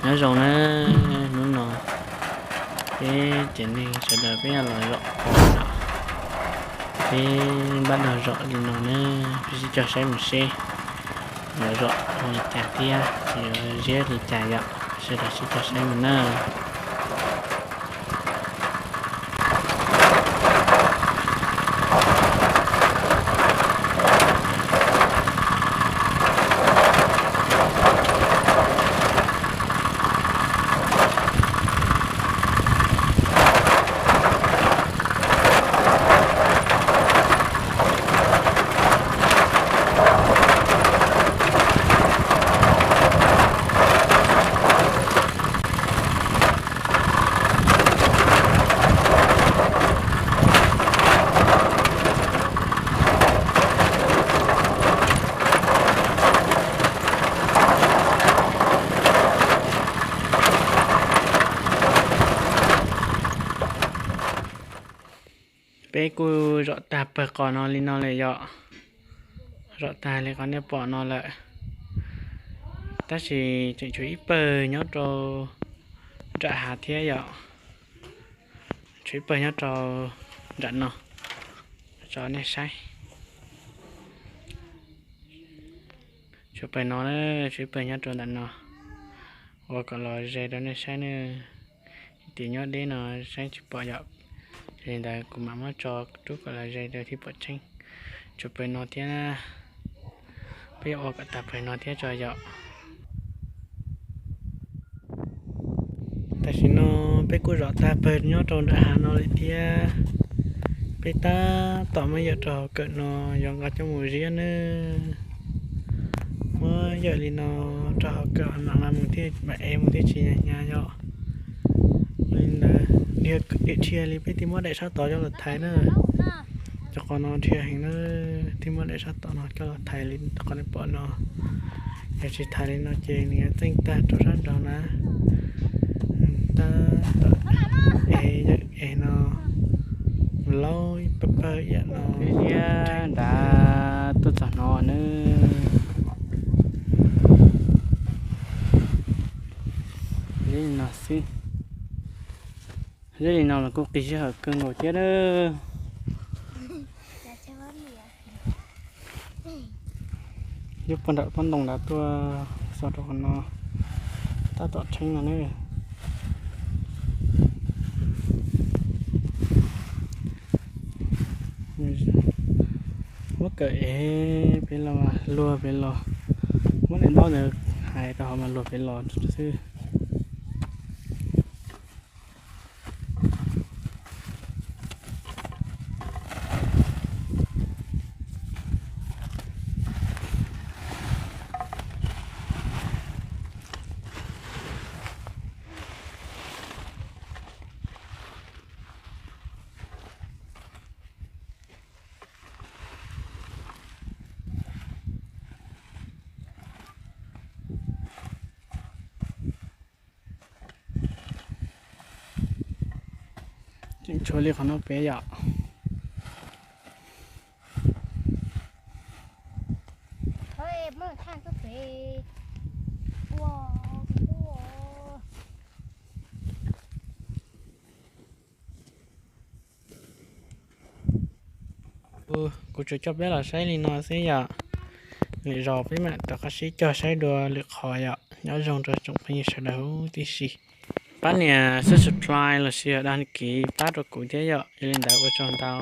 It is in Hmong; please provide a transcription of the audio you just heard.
Nyob zoo na, hnub no peb tsev neeg sawv daws peb yuav los zom qos no. Peb npaj tau zom li no na, peb sib cog saib mus seb yuav zom zoo li cas thiab yuav ziab li cas yom. Sawv daws sib cog saib mus na. Peb kuj zom tag pawg qos no li no lawm yom. Zom tag li qhov nej pom no lawm, tab sis tseem tshuav ib pawg nyob rau nram hav thiab yom. Tshuav ib pawg nyob rau nram no, tso nej saib. Tshuav pawg no, tshuav ib pawg nyob rau ntawm no, ua kom los ze rau nej saib ne. Tim nyob deb no saib tsis pom yom, li ntawd kuv mam muab tso rub kom los ze rau thiaj pom tseeb. Tshuav pawg no thiab, peb yuav ua kom tag pawg no thiab tso yom. Tam sim no peb kuj zom tag pawg nyob rau nram hav no lawm thiab. Peb tab tom muab yawm rau hauv kawm no yuav nqa coj mus ziab nawb. Muab yawm li no rau hauv kawm no mus thiaj mam ev mus thiaj tsis hnyav hnyav yom. Li ntawd dhia dhia li peb thiaj muab daim sab tod coj los thaiv na. Cov qos no dhia heev na, thiaj muab daim sab tod no coj los thaiv li qhov nej pom no. Yog tsis thaiv li no ces nws yuav txeej tag rau sab nraud na. Tab tom ev yawm ev no mus laub ib pawg pawg ib yam no. Peb ziab nrad tuaj txog no nawb. Ziab li no xwb. Ziab li no los kuj qis sij hawm kawg nkaus thiab lawm. Yog puag nram pob ntoo nrad tuaj txog rau qhov no, tab tom rheeb no ne. Muab kawm ev pem los, luag pem los, muab daim ntaub ntawd hais rau hauv mas luag pem los xwb. Tseem tshuav li qhov no pem yom. Kuv tsuas coj peb los saib li no xwb yom. Lwm zaus peb mam rov qab sib cog saib dua lwm qhov yom. Nyob zoo rau tsoom phooj ywg sawv daws huv tib si. Pab nias subscribe los sis yog dag kiv pab rau kuv thiab yom. Yog li ntawd ua tsaug ntau.